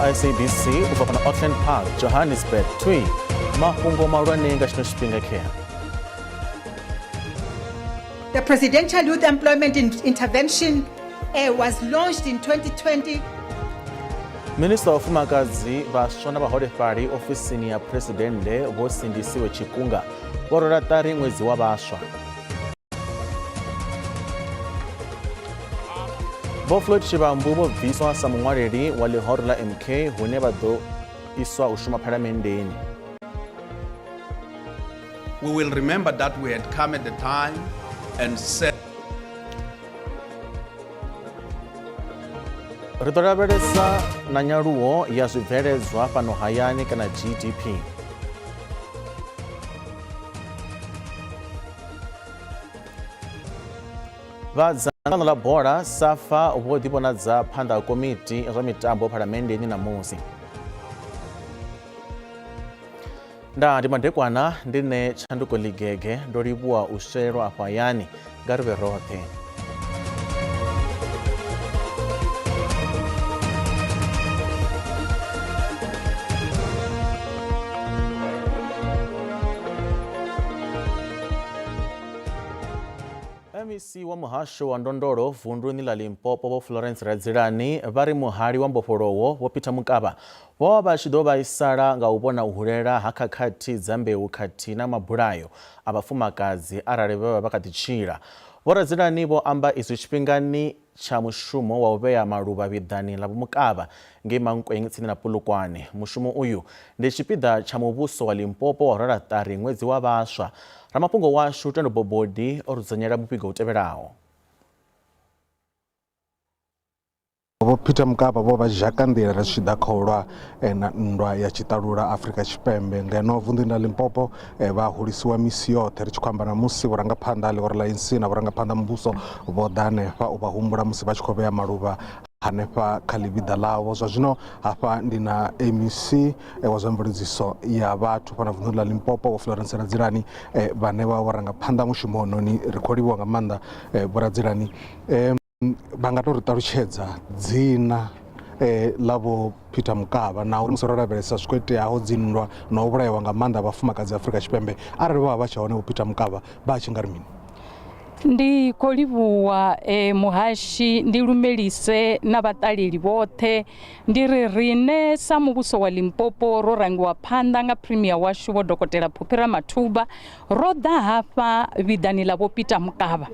wa SABC u bva fhano Auckland Park, Johannesburg. Thwi mafhungo mahulwane nga tshino tshifhinga khea. The Presidential Youth Employment Intervention was launched in 2020. Minista wa vhafumakadzi, vhaswa na vhaholefhali ofisini ya Phresidennde Vho Sindisiwe Chikunga vho rwela ṱari ṅwedzi wa vhaswa. Vho Floyd Shivambu vho bviswa sa muṅwaleli wa ḽihoro ḽa MK hune vha ḓo iswa u shuma phalamenndeni. We will remember that we had come at the time and said Ri ḓo lavhelesa na nyaluwo ya zwibveledzwa fhano hayani kana GDP. Vha dzangano ḽa bola SAFA vho ḓivhonadza phanḓa ha komiti ya zwa mitambo phalamenndeni ṋamusi. Ndaa ndi madekwana ndi nṋe Tshanduko Ḽigege ndo livhuwa u swelwa afho hayani nga ri vhe roṱhe. MEC wa muhasho wa ndondolo vunduni ḽa Limpopo Vho Florence Radzilani vha ri muhali wa mbofholowo Vho Peter Mokaba vho vha vha tshi ḓo vhaisala nga u vhona u hulela ha khakhathi dza mbeu khathihi na mabulayo a vhafumakadzi arali vhe vha vha kha ḓi tshila. Vho Radzilani vho amba izwi tshifhingani tsha mushumo wa u vhea maluvha vhiḓani ḽa Vho Mokaba ngei Mankweng tsini na Polokwane. Mushumo uyu ndi tshipiḓa tsha muvhuso wa Limpopo wa u rwela ṱari ṅwedzi wa vhaswa. Ramafhungo washu Tendo Bobodi o rudzanyela muvhigo u tevhelaho. Vho Peter Mokaba vho vha zhakanḓila ri tshi ḓa kha u lwa na nndwa ya tshiṱalula Afrika Tshipembe ngeno vunḓuni ḽa Limpopo vha hulisiwa misi yoṱhe ri tshi khou amba na musi vhurangaphanḓa ha ḽihoro ḽa ANC na vhurangaphanḓa muvhuso vho ḓa hanefha u vha humbula musi vha tshi khou vhea maluvha hanefha kha ḽivhiḓa ḽavho. Zwa zwino hafha ndi na MEC wa zwa mveledziso ya vhathu fhano vunḓuni ḽa Limpopo Vho Florence Radzilani vhane vha vho rangaphanḓa mushumo hononi ri khou livhuwa nga maanḓa Vho Radzilani. Vha nga tou ri ṱalutshedza dzina ḽa Vho Peter Mokaba na uri musi ro lavhelesa zwi khou iteaho dzinndwa na u vhulaiwa nga maanḓa vhafumakadzi Afrika Tshipembe arali vho vha vha tshe hone Vho Peter Mokaba vha tshi nga ri mini? Ndi khou livhuwa muhashi ndi lumelise na vhaṱaleli vhoṱhe ndi ri riṋe sa muvhuso wa Limpopo ro rangiwa phanḓa nga Premier washu Vho Dokotela Phophi Ramathuba ro ḓa hafha vhiḓani ḽa Vho Peter Mokaba.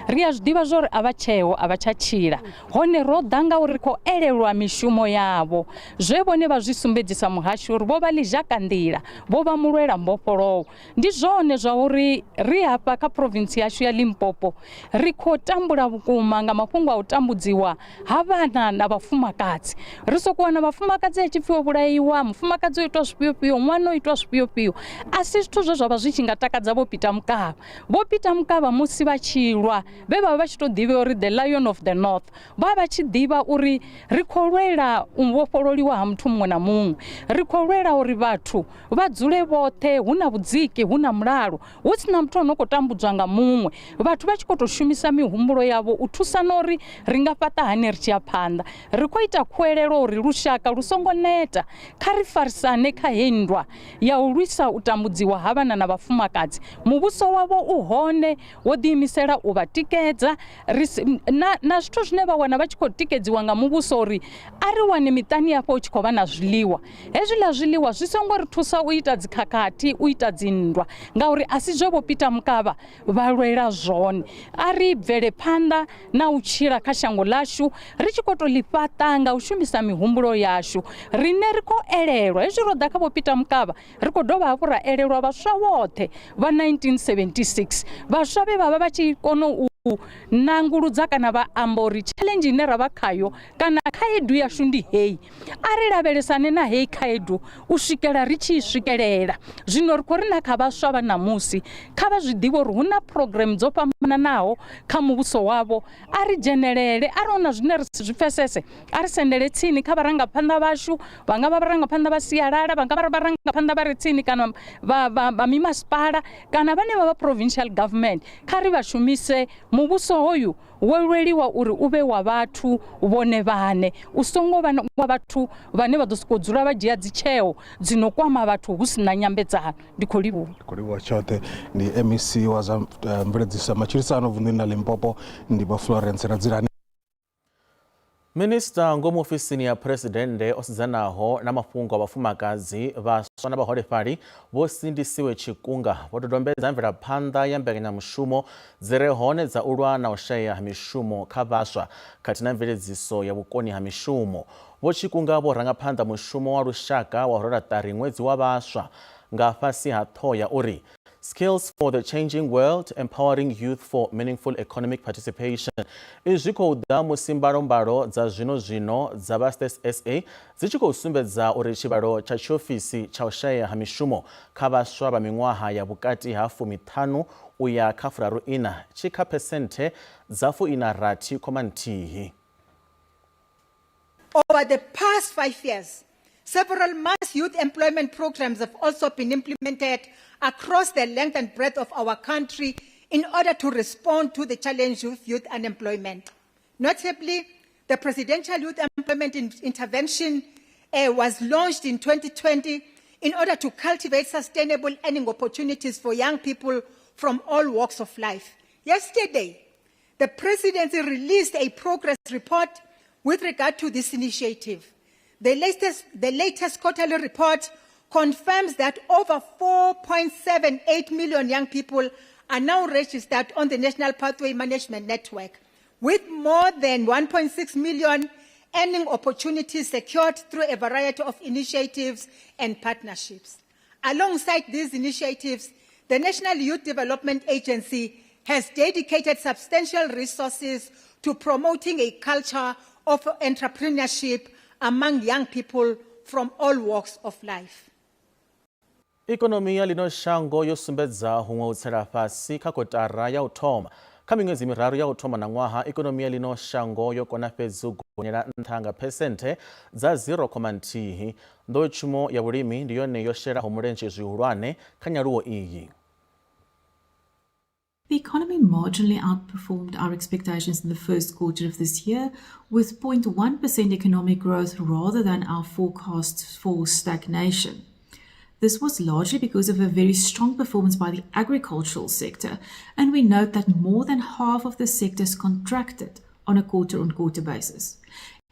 Ri a zwi ḓivha zwa uri a vha tsheho a vha tsha tshila hone ro ḓa ngauri ri khou elelwa mishumo yavho zwe vhone vha zwi sumbedzisa muhashi uri vho vha ḽizhakanḓila vho vha mulwela mbofholowo. Ndi zwone zwa uri ri hafha kha province yashu ya Limpopo ri khou tambula vhukuma nga mafhungo a u tambudziwa ha vhana na vhafumakadzi. Ri sokou wana vhafumakadzi a tshi pfi o vhulaiwa, mufumakadzi o itwa zwifhio-fhio, ṅwana o itwa zwifhio-fhio. A si zwithu zwe zwa vha zwi tshi nga takadza Vho Peter Mokaba. Vho Peter Mokaba musi vha tshi lwa vhe vha vha vha tshi tou ḓivhea uri the Lion of the North, vha vha tshi ḓivha uri ri khou lwela u vhofhololiwa ha muthu muṅwe na muṅwe. Ri khou lwela uri vhathu Vha dzule vhoṱhe hu na vhudziki, hu na mulalo, hu si na muthu a no khou tambudzwa nga muṅwe. Vhathu vha tshi khou tou shumisa mihumbulo yavho u thusana uri ri nga fhaṱa hani ri tshi ya phanḓa. Ri khou ita khuwelelo uri lushaka lu songo neta, kha ri farisane kha heyi nndwa ya u lwisa u tambudziwa ha vhana na vhafumakadzi. Muvhuso wavho u hone, wo ḓiimisela u vha tikedza. Ri si, na, na zwithu zwine vha wana vha tshi khou tikedziwa nga muvhuso uri a ri wane miṱani hafha hu tshi khou vha na zwiḽiwa. Hezwiḽa zwiḽiwa zwi songo ri thusa u ita dzikhakhathi, u ita dzinndwa, ngauri a si zwe Vho Peter Mokaba vha lwela zwone. A ri bvele phanḓa na u tshila kha shango ḽashu ri tshi khou tou ḽi fhaṱa nga u shumisa mihumbulo yashu. Riṋe ri khou elelwa hezwi ro ḓa kha Vho Peter Mokaba, ri khou dovha hafhu ra elelwa vhaswa vhoṱhe vha 1976, vhaswa vhe vha vha vha tshi kona u nanguludza kana vha amba uri challenge ine ra vha khayo kana khaedu yashu ndi heyi. A ri lavhelesane na heyi khaedu u swikela ri tshi i swikelela. Zwino ri khou ri na kha vhaswa vha ṋamusi, kha vha zwi ḓivhe uri hu na phurogireme dzo fhambananaho kha muvhuso wavho. A ri dzhenelele, arali hu na zwine ri si zwi pfesese, a ri sendele tsini kha vharangaphanḓa vhashu, vha nga vha vharangaphanḓa vha sialala, vha nga vha vharangaphanḓa vha re tsini kana vha mimasipala kana vhane vha vha provincial government. Kha ri vha shumise Muvhuso hoyu wo lweliwa uri u vhe wa vhathu vhone vhane, u songo vha wa vhathu vhane vha ḓo sokou dzula vha dzhia dzitsheo dzi no kwama vhathu hu si na nyambedzano. Ndi khou livhuwa. Ndi khou livhuwa tshoṱhe. Ndi MEC wa zwa mveledziso ya matshilisano vunḓuni ḽa Limpopo, ndi Vho Florence Radzilani. Minista ngomu ofisini ya Phuresidennde o sedzanaho na mafhungo a vhafumakadzi, vhaswa na vhaholefhali Vho Sindisiwe Chikunga vho dodombedza mvelaphanḓa ya mbekanyamushumo dzi re hone dza u lwa na u shaya ha mishumo kha vhaswa khathihi na mveledziso ya vhukoni ha mishumo. Vho Chikunga vho ranga phanḓa mushumo wa lushaka wa u rwela ṱari Ṅwedzi wa Vhaswa nga fhasi ha ṱhoho ya uri Skills for the Changing World, Empowering Youth for Meaningful Economic Participation. Izwi zwi khou ḓa musi mbalombalo dza zwino-zwino dza vha Stats SA dzi tshi khou sumbedza uri tshivhalo tsha tshiofisi tsha u shayea ha mishumo kha vhaswa vha miṅwaha ya vhukati ha fumiṱhanu u ya kha furaru-iṋa tshi kha phesenthe dza fuiṋa-rathi khoma nthihi. Over the past 5 years, several mass youth employment programs have also been implemented across the length and breadth of our country in order to respond to the challenge of youth unemployment. Notably, the Presidential Youth Employment Intervention was launched in 2020 in order to cultivate sustainable earning opportunities for young people from all walks of life. Yesterday, the presidency released a progress report with regard to this initiative. The latest quarterly report confirms that over 4.78 million young people are now registered on the National Pathway Management Network, with more than 1.6 million earning opportunities secured through a variety of initiatives and partnerships. Alongside these initiatives, the National Youth Development Agency has dedicated substantial resources to promoting a culture of entrepreneurship among young people from all walks of life. Ikonomi ya ḽino shango yo sumbedza huṅwe u tsela fhasi kha kotara ya u thoma. Kha miṅwedzi miraru ya u thoma na ṅwaha, ikonomi ya ḽino shango yo kona fhedzi u gonyela nṱha nga phesenthe dza 0,1. Nḓowetshumo ya vhulimi ndi yone yo shelaho mulenzhe zwihulwane kha nyaluwo iyi. The economy marginally outperformed our expectations in the first quarter of this year, with 0.1% economic growth rather than our forecasts for stagnation. This was largely because of a very strong performance by the agricultural sector, and we note that more than half of the sectors contracted on a quarter-on-quarter basis.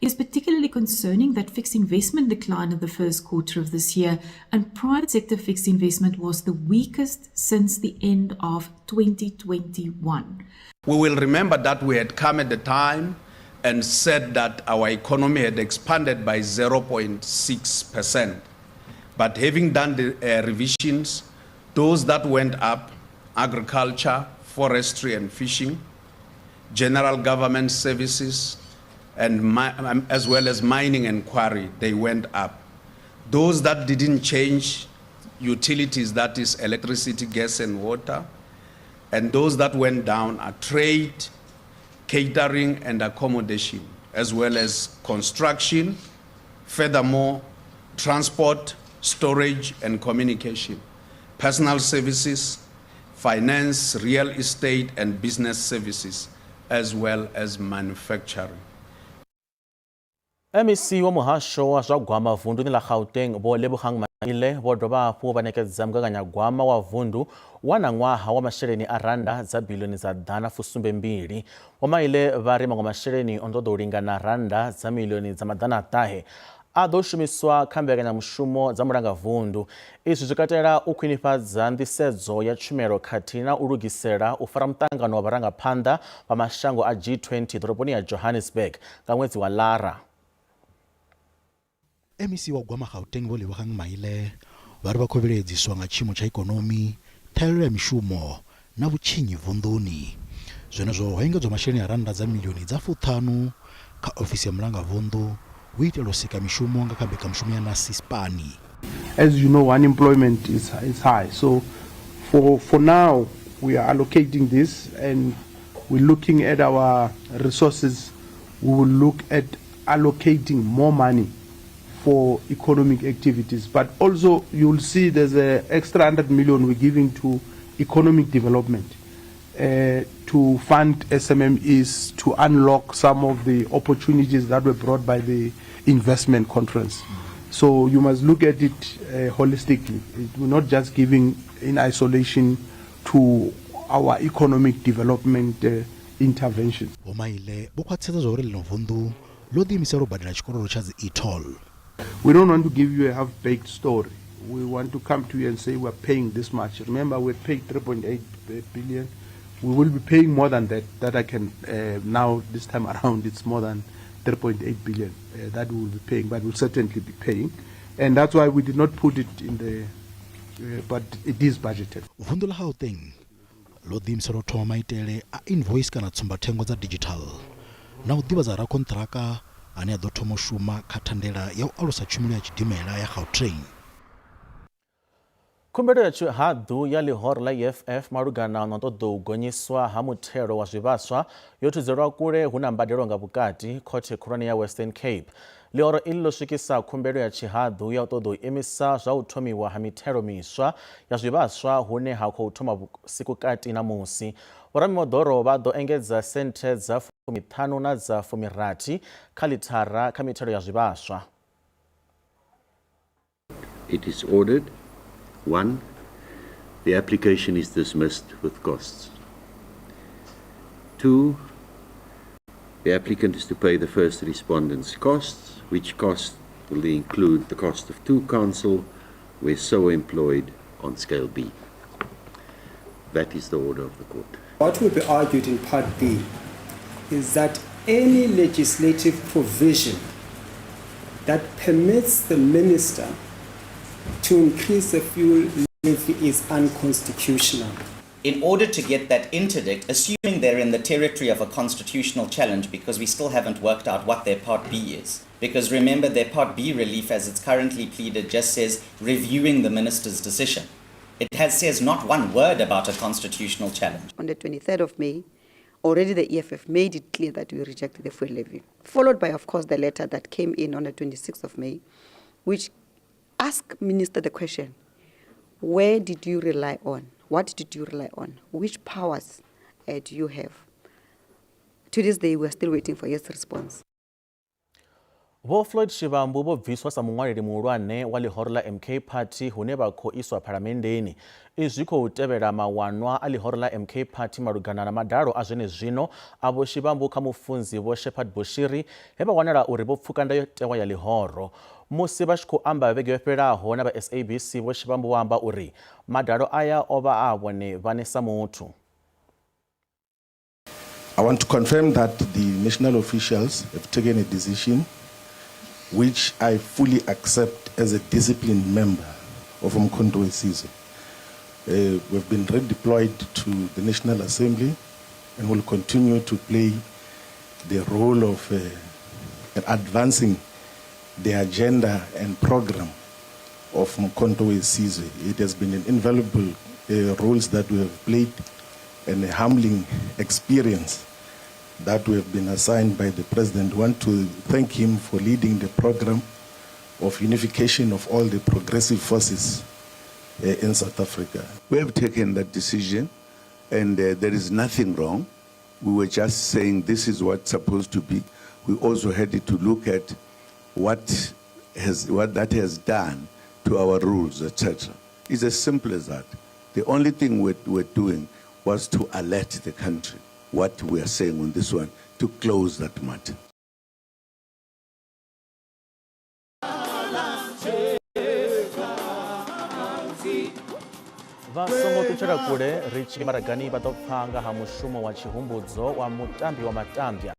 It is particularly concerning that fixed investment declined in the first quarter of this year, and private sector fixed investment was the weakest since the end of 2021. We will remember that we had come at the time and said that our economy had expanded by 0.6%. But having done the revisions, those that went up, agriculture, forestry and fishing, general government services, and as well as mining and quarry, they went up. Those that didn't change, utilities, that is electricity, gas and water, and those that went down are trade, catering and accommodation, as well as construction, furthermore, transport, storage and communication, personal services, finance, real estate and business services, as well as manufacturing. MEC wa muhasho wa zwa gwama vunduni ḽa Gauteng Vho Lebogang Maile vho dovha hafhu vha ṋekedza mugaganyagwama wa vundu wa ṋaṅwaha wa masheleni a rannda dza biḽioni dza ḓana fusumbe mbili. Vho Maile vha ri maṅwe masheleni o no ṱoḓa u lingana rannda dza miḽioni dza maḓana a ṱahe a ḓo shumiswa kha mbekanyamushumo dza mulangavundu. Izwi zwi katela u khwinifhadza nḓisedzo ya tshumelo khathihi na u lugisela u fara muṱangano wa vharangaphanḓa vha mashango a G20 ḓoroboni ya Johannesburg nga ṅwedzi wa Lara. MEC wa gwama Gauteng Vho Lebogang Maile vha ri vha khou vhilaedziswa nga tshiimo tsha ikonomi, ṱhahelelo ya mishumo na vhutshinyi vunḓuni. Zwenezwo ho engedzwa masheleni a rannda dza miḽioni dza fuṱhanu kha ofisi ya mulangavunḓu hu itela u sika mishumo nga kha mbekanyamushumo ya Nasispani. As you know, unemployment is high. So for now, we are allocating this and we're looking at our resources. We will look at allocating more money for economic activities. But also, you'll see there's an extra 100 million we're giving to economic development. To to fund SMMEs to unlock some of the opportunities that were brought by the investment conference. So you must look at it holistically. We're not just giving in isolation to our economic development interventions. Vho Maile vho khwaṱhisedza zwa uri ḽino vunḓu ḽo ḓiimisela u badela tshikolodo tsha dzi e-toll. We don't want to give you a half-baked story. We want to come to you and say we're paying this much. Remember, we paid 3.8 billion. We will be paying more than that. That I can now, this time around, it's more than 3.8 billion that we will be paying, but we'll certainly be paying. And that's why we did not put it in the, but it is budgeted. Vunḓu ḽa Gauteng ḽo ḓiimisela u thoma maitele a invoice kana tsumbathengo dza digital na u ḓivhadza rakonṱiraka ane a ḓo thoma u shuma kha thandela ya u alusa tshumelo ya tshidimela ya Gautrain. Khumbelo ya tshihaḓu ya ḽihoro ḽa EFF malugana na u ṱoḓa u gonyiswa ha muthelo wa zwivhaswa yo thudzelwa kule hu na mbadelo nga vhukati khothe khulwane ya Western Cape. Ḽihoro iḽi ḽo swikisa khumbelo ya tshihaḓu ya u ṱoḓa u imisa zwa u thomiwa ha mithelo miswa ya zwivhaswa hune ha khou thoma vhusiku kati na musi. Vhoramimoḓoro vha ḓo engedza senthe dza 50 na dza 60 kha ḽithara kha mithelo ya zwivhaswa. It is ordered, 1, the application is dismissed with costs. 2, the applicant is to pay the first respondent's costs, which cost will include the cost of 2 counsel where so employed on scale B. That is the order of the court. What will be argued in Part B is that any legislative provision that permits the minister to increase the fuel levy is unconstitutional. In order to get that interdict, assuming they're in the territory of a constitutional challenge, because we still haven't worked out what their Part B is. Because remember, their Part B relief as it's currently pleaded just says reviewing the minister's decision. It says not one word about a constitutional challenge. On the 23rd of May, already the EFF made it clear that we rejected the fuel levy, followed by, of course, the letter that came in on the 26th of May, which asked Minister the question, where did you rely on? What did you rely on? Which powers do you have? To this day, we're still waiting for his response. Vho Floyd Shivambu vho bviswa sa muṅwaleli muhulwane wa ḽihoro ḽa MK Party hune vha khou iswa phalamenndeni. Izwi khou tevhela mawanwa a ḽihoro ḽa MK Party malugana na madalo a zwenezwino a Vho Shivambu kha mufunzi Vho Shepherd Bushiri he vha wanala uri vho pfuka ndayotewa ya ḽihoro. Musi vha tshi khou amba vhege yo fhelaho na vha SABC, Vho Shivambu vho amba uri madalo aya o vha a vhone vhane sa muthu. I want to confirm that the national officials have taken a decision which I fully accept as a disciplined member of Umkhonto weSizwe. We've been redeployed to the National Assembly and will continue to play the role of advancing the agenda and program of Umkhonto weSizwe. It has been an invaluable roles that we have played and a humbling experience that we have been assigned by the president. We want to thank him for leading the program of unification of all the progressive forces in South Africa. We have taken that decision and there is nothing wrong. We were just saying this is what's supposed to be. We also had to look at what that has done to our rules, etc. It's as simple as that. The only thing we're doing was to alert the country what we are saying on this one, to close that matter. Vha songo ṱutshela kule ri tshi maragani vha ḓo pfa nga ha mushumo wa tshihumbudzo wa mutambi wa matambya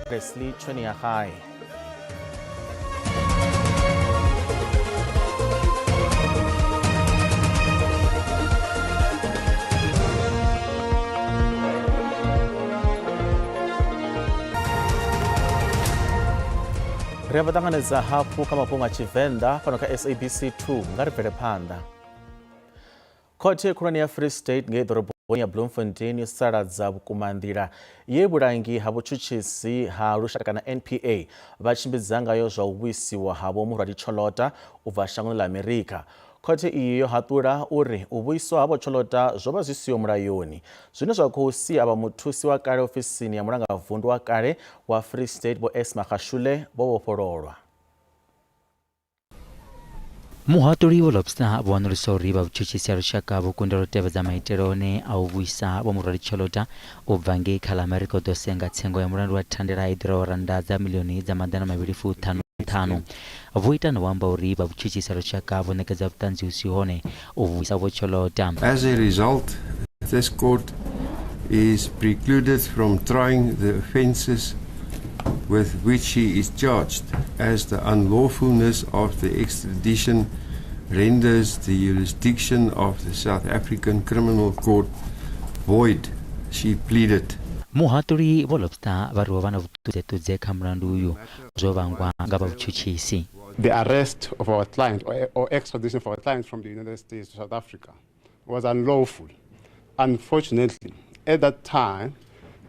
Presley Chweneyagae. Ri a vha ṱanganedza hafhu kha mafhungo a Tshivenḓa fhano kha SABC 2 nga ri bvele phanḓa. Khothe khulwane ya Free State ngei ḓoroboni ya Bloemfontein yo saladza vhukuma nḓila ye vhulangi ha vhutshutshisi ha lushaka kana NPA vha tshimbidza ngayo zwa u vhuisiwa ha Vho Murwadi Cholota u bva shangoni ḽa Amerika. Khothe iyi yo haṱula uri u vhuiswa ha Vho Cholota zwo vha zwi siho mulayoni, zwine zwa khou sia vha muthusi wa kale ofisini ya mulangavundu wa kale wa Free State Vho Ace Magashule vho vhofhololwa. Muhaṱuli Vho Lobster vho wanulusa uri vha vhutshutshisi ha lushaka vho kundelwa u tevhedza maitele one a u vhuisa Vho Murwali Cholota u bva ngei kha ḽa Amerika u ḓo senga tsengo ya mulandu wa thandela i ḓuraho rannda dza miḽioni dza maḓana mavhili fuṱhanu ṱhanu. Vho ita na u amba uri vha vhutshutshisi ha lushaka vho ṋekedza vhuṱanzi hu si hone u vhuisa Vho Cholota. As a result, this court is precluded from trying the offences with which he is charged, as the unlawfulness of the extradition renders the jurisdiction of the South African Criminal Court void, she pleaded. Muhaṱuli Vho Lobster vha ri ho vha na vhuṱudzeṱudze kha mulandu uyu zwo vhangwa nga vha vhutshutshisi. The arrest of our client or extradition of our client from the United States to South Africa was unlawful. Unfortunately, at that time,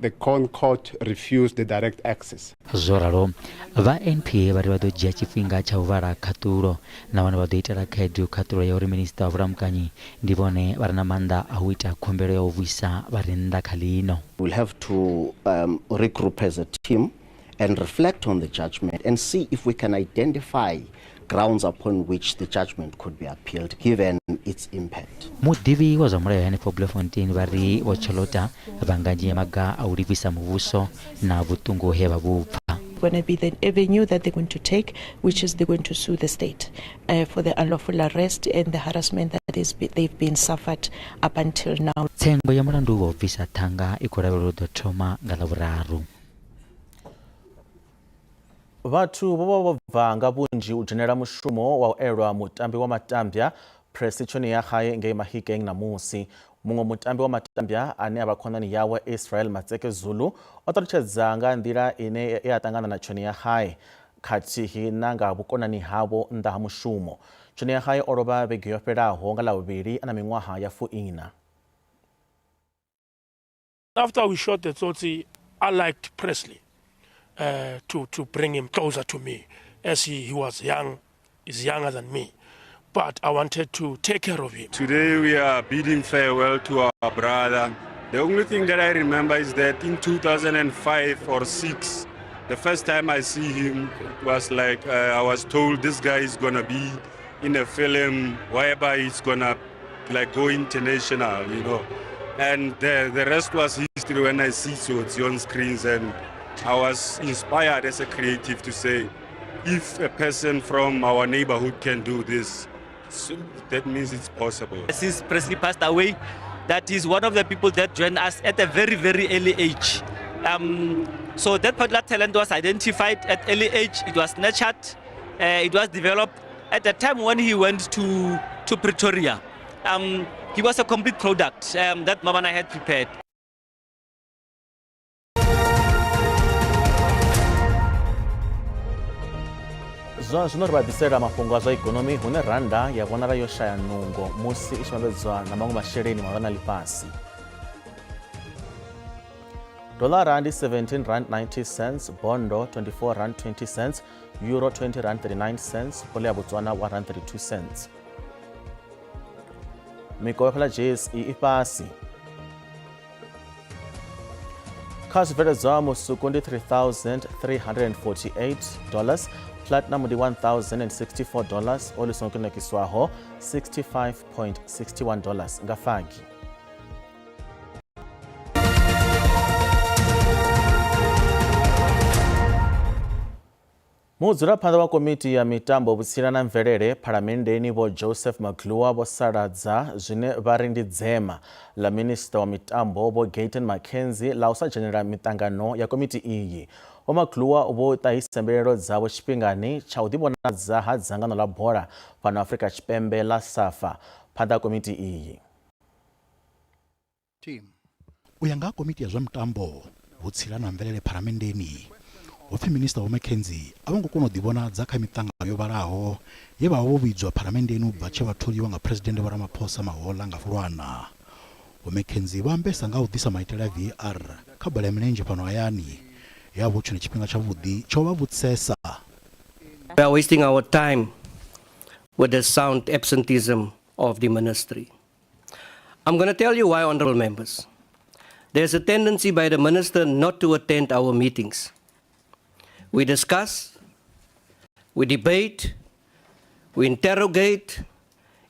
the court refused the direct access. Zwo ralo, vha NPA vha ri vha ḓo dzhia tshifhinga tsha u vhala khaṱulo nahone vha ḓo itela khaedu khaṱulo ya uri minisiṱa wa vhulamukanyi ndi vhone vha re na maanḓa a u ita khumbelo ya u vhuisa vha re nnḓa kha ḽino. We'll have to um, regroup as a team and reflect on the judgment and see if we can identify grounds upon which the judgment could be appealed given its impact. Muḓivhi wa zwa mulayo henefho Bloemfontein vha ri Vho Cholota vha nga dzhia maga a u lifhisa muvhuso na vhuṱungu he vha vhu pfa. Going to be the avenue that they're going to take, which is they're going to sue the state uh, for the unlawful arrest and the harassment that is they've been suffered up until now. Tsengo ya mulandu wa u bvisa ṱhanga i khou lavhelelwa u ḓo thoma nga Ḽavhuraru. Vhathu vho vha vho bva nga vhunzhi u dzhenela mushumo wa u elwa mutambi wa matambya Presley Chweneyagae ngei Mahikeng ṋamusi. Muṅwe mutambi wa matambya ane a vha khonani yawe Israel Matseke Zulu o ṱalutshedza nga nḓila ine e a ṱangana na Chweneyagae khathihi na nga vhukonani havho nnḓa ha mushumo. Chweneyagae o lovha vhege yo fhelaho nga Ḽavhuvhili a na miṅwaha ya fuiṋa. After we shot the Tsotsi, I liked Presley to, to bring him closer to me as he, he was young, is younger than me. But I wanted to take care of him. Today we are bidding farewell to our brother. The only thing that I remember is that in 2005 or 6, the first time I see him was like I was told this guy is gonna be in a film whereby he's gonna like go international, you know. And the, the rest was history when I see Tsotsi on screens and I was inspired as a creative to say, if a person from our neighborhood can do this, so that means it's possible. Since Presley passed away, that is one of the people that joined us at a very, very early age. Um, so that particular talent was identified at early age, it was nurtured, uh, it was developed. At the time when he went to, to Pretoria, um, he was a complete product um, that Mabana had prepared. Zwa zwino ri vha ḓisela mafhungo a zwa ikonomi hune rannda ya vhonala yo shaya nungo musi i tshi vhambedzwa na maṅwe masheleni mahulwane a ḽifhasi. Dolara ndi 17 rand 90 cents, bondo 24 rand 20 cents, euro 20 rand 39 cents, pole ya Botswana 1 rand 32 cents. Mikovhe fhala JSE i fhasi. Kha zwibveledzwa musuku ndi 3348 dollars, platinum ndi 1064 dollars, oli songo kunakiswaho 65.61 dollars nga fagi. Mudzulaphanḓa wa komiti ya mitambo, vhutsila na mvelele phalamenndeni Vho Joseph Maglua vho saladza zwine vha ri ndi dzema ḽa minisiṱa wa mitambo Vho Gayton McKenzie ḽa u sa dzhenela miṱangano ya komiti iyi. Vho Maglua vho ṱahisa mbilaelo dzavho tshifhingani tsha u ḓivhonadza ha dzangano ḽa bola fhano Afrika Tshipembe ḽa SAFA phanḓa ha komiti iyi. U ya nga ha komiti ya zwa mitambo, vhutsila na mvelele phalamenndeni, hu pfi Minisiṱa Vho McKenzie a vho ngo kona u ḓivhonadza kha miṱangano yo vhalaho ye vha vha vho vhidzwa phalamenndeni u bva tshe vha tholiwa nga Phresidennde Vho Ramaphosa mahoḽa nga Fulwana. Vho McKenzie vho ambesa nga ha u ḓisa maitele a VAR kha bola ya milenzhe fhano hayani, he ha vha hu tshone tshifhinga tshavhuḓi tsha u vha vhudzisesa. We are wasting our time. with the sound absenteeism of the ministry. I'm going to tell you why, honorable members. There's a tendency by the minister not to attend our meetings. We discuss, we debate, we interrogate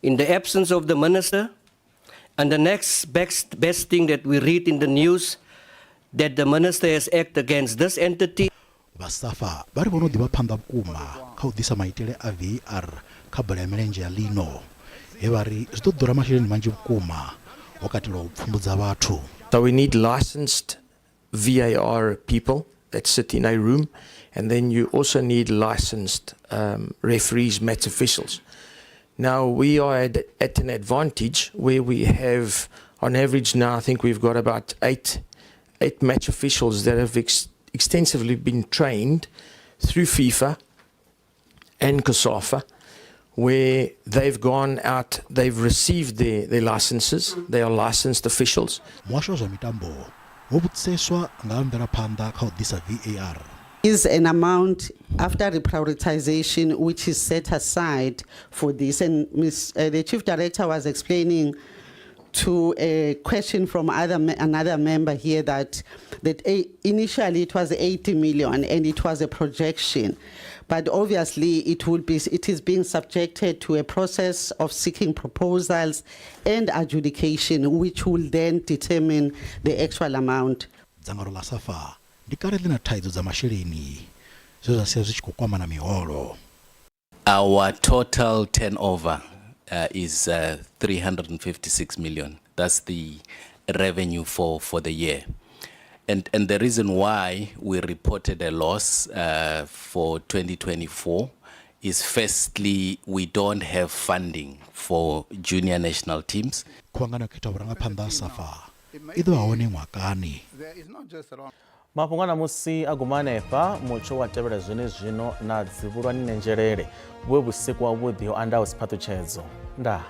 in the absence of the minister, and the next best thing that we read in the news that the minister has acted against this entity. Vha SAFA vha ri vho no ḓi vha phanḓa vhukuma kha u ḓisa maitele a VAR kha bola ya milenzhe ya ḽino, he vha ri zwi ḓo ḓura masheleni manzhi vhukuma ho katelwa u pfumbudza vhathu. So we need licensed VAR people that sit in a room, and then you also need licensed referees, match officials. Now we are at an advantage where we have, on average now, I think we've got about eight match officials that have extensively been trained through FIFA and COSAFA, where they've gone out, they've received their licenses, they are licensed officials. Muhasho wa zwa mitambo wo vhudziseswa nga ha mvelaphanḓa kha u ḓisa VAR. Is an amount after reprioritization which is set aside for this. And the Chief Director was explaining to a question from another member here that initially it was 80 million and it was a projection. But obviously it is being subjected to a process of seeking proposals and adjudication, which will then determine the actual amount. Dzangano ḽa SAFA ndi kale ḽi na thaidzo dza masheleni zwe zwa sia zwi tshi khou kwama na miholo. Our total turnover is 356 million. That's the revenue for the year. And the reason why we reported a loss for 2024 is, firstly, we don't have funding for junior national teams. Khuvhangano ya khetho ya vhurangaphanḓa ha SAFA i ḓo vha hone ṅwakani. Mafhungo a ṋamusi a guma hanefha. Mutsho wa tevhela zwenezwino na dzivhulwani nenzhelele vhuwe vhusiku wavhuḓi ho andaho siphaṱhutshedzo. Ndaa.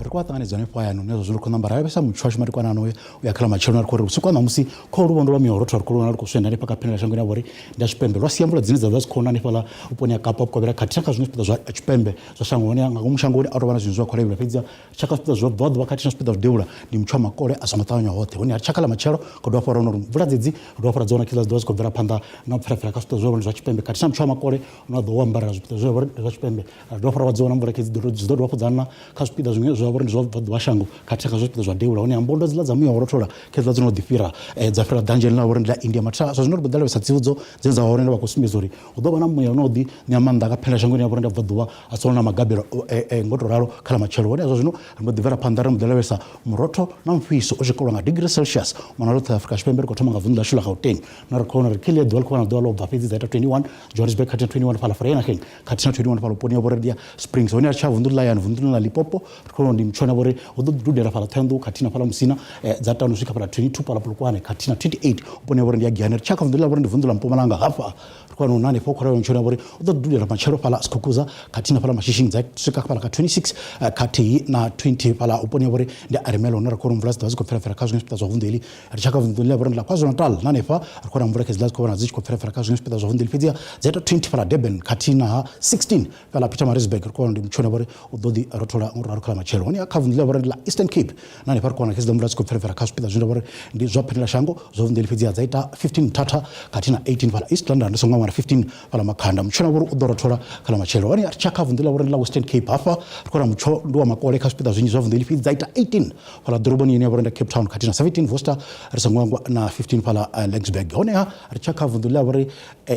Ri khou vha ṱanganedza hanefho hayani hune zwa zwino ri khou namba ra lavhelesa mutsho washu madekwana ano u ya kha ḽa matshelo. Ri khou ri vhusiku ha ṋamusi kha luvhondo lwa mihorotho ri khou luvhona lu khou swenda hanefha kha phendela shangoni ya vhori ndi ya tshipembe, lwa sia mvula dzine dza vha dzi khou na hanefhaḽa vhuponi ha Kapa Vhukovhela khathihi na kha zwiṅwe zwipiḓa zwa tshipembe zwa shango. Hone nga ngomu shangoni a tou vha na zwinzhi zwa khou lavhelwa, fhedzi tshaka zwipiḓa zwa bva ḓuvha khathihi na zwipiḓa zwa devhula ndi mutsho wa makole a songo ṱavhanya hoṱhe. Hone ha tshaka ḽa matshelo khou dovha hafhu ra wana uri mvula dzedzi ri dovha hafhu ra dzi wana khiḽa dzi ḓovha dzi khou bvela phanḓa na u pfelapfela kha zwipiḓa zwa zwa tshipembe khathihi na mutsho wa makole une wa ḓo ambarela zwipiḓa zwa zwa tshipembe. Ra dovha hafhu ra vha dzi wana mvula khedzi dzi ḓo dovha hafhu dza na kha zwipiḓa zwiṅwe zwa vhori ndi zwa bva shango khathihi kha zwipiḓa zwa devhula. Hone mbondo dziḽa dza muya wa rothola khedzi dzi no ḓi fhira dza fhira ḓanzheni ḽa vhori ndi ḽa India. Mathina zwa zwino ri ḓo lavhelesa tsivhudzo dzine dza vha hone, vha khou sumbedza uri hu ḓo vha na muya une u ḓi ṋea maanḓa kha phela shangoni ya vhori ndi bva ḓuvha a solo na magabelo ngo to ralo kha ḽa matshelo. Hone zwa zwino ri mbo ḓi bvela phanḓa ri mbo ḓi lavhelesa murotho na mufhiso u tshi kolwa nga degree Celsius mona ḽoṱhe Afrika Tshipembe. Ri khou thoma nga vunḓu ḽashu ḽa Gauteng na ri khou wana uri kheḽia ḓuvha li khou vha na ḓuvha ḽo bva fhedzi dza ita 21 Johannesburg khathihi na 21 fhaḽa Vereeniging khathihi na 21 fhaḽa vhuponi ha vhoredia Springs. Hone a tsha vunḓu ḽa yani vunḓu ḽa Limpopo ri khou ndi mutshona vhori hu ḓo dudela fhaḽa Thohoyandou khathihi na fhaḽa Musina dza tano swika fhaḽa 22 fhaḽa Polokwane khathihi na 28 vhuponi ha vhori ndi ya Giyani. Ri tsha kha vunḓu ḽa vhori ndi vunḓu ḽa Mpumalanga, hafha ri khou wana hanefho khou lavhelwa mutshona vhori hu ḓo dudela matshelo fhaḽa Skukuza khathihi na fhaḽa Mashishing dza swika fhaḽa kha 26 khathihi na 20 fhaḽa vhuponi ha vhori ndi Ermelo, hune ra khou wana mvula dzi ḓovha dzi khou pfelapfela kha zwiṅwe zwipiḓa zwa vunḓu heḽi. Ri tsha kha vunḓu ḽa vhori ndi ḽa KwaZulu-Natal, na hanefha ri khou wana mvula khedzi ḽa dzi khou vhona dzi tshi khou pfelapfela kha zwiṅwe zwipiḓa zwa vunḓu heḽi, fhedziha dza ita 20 fhaḽa Durban khathihi na ha 16 fhaḽa Pietermaritzburg. Ri khou wana ndi mutshone vhori u ḓo ḓi rothola ngo ralo kha ḽa matshelo. Hone kha vunḓu ḽa vhori ndi ḽa Eastern Cape, na hanefha ri khou wana khedzi ḓa mvula dzi khou pfelapfela kha zwipiḓa zwine vhori ndi zwa phendela shango zwa vunḓu heḽi, fhedziha dza ita 15 Mthatha khathihi na 18 fhaḽa East London, ndi songo ṅwala 15 fhaḽa Makhanda. Mutshone vhori u ḓo rothola kha ḽa matshelo. Hone ri tsha kha vunḓu ḽa vhori ndi ḽa Western Cape, hafha ri khou wana mutsho ndi wa makole kha zwipiḓa zwinzhi zwa vunḓu heḽi, fhedzi dza ita 18 fhaḽa ḓoroboni ine ya vha uri ndi Cape Town khathihi na 17 Worcester, ri songo hangwa na 15 fhaḽa Laingsburg. Honeha ri tsha kha vunḓu ḽa vhori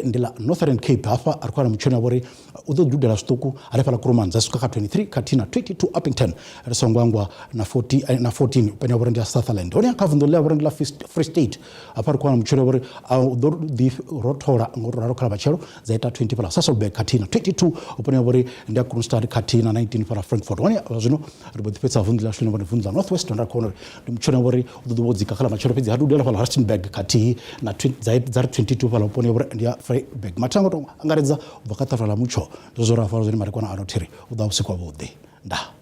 ndi ḽa Northern Cape, hafha ri khou wana mutshoni wa vhori u ḓo dudela zwiṱuku hanefhaḽa Kuruman dza swika kha 23 khathihi na 22 Upington. Ri Songwangwa na 40 na 14 vhuponi ha vhori ndi ya Sutherland. Hone kha vunḓu ḽa vhori ndi ḽa Free State hafha ri khou wana mutshelo vhori a u ḓo ḓi rothola ngo to ralo kha ḽa matshelo dza ita 20 fhala Sasolburg khathihi na 22 vhuponi ha vhori ndi ya Kroonstad khathihi na 19 fhala Frankfurt. Hone zwa zwino ri mbo ḓi fhedza vunḓu ḽashu ḽine vhori vunḓu ḽa North West ra khou wana uri ndi mutshelo wa vhori u ḓo ḓi vho dzika kha ḽa matshelo fhedzi ha dudela fhala Rustenburg khathihi na dza ri 22 fhala vhuponi ha vhori ndi ya Vryburg. Mathango to angaredza u bva kha ṱafula ḽa mutsho ndi zwo ra fara zwine madekwana ano thiri u ḓa vhusiku havhuḓi ndaa.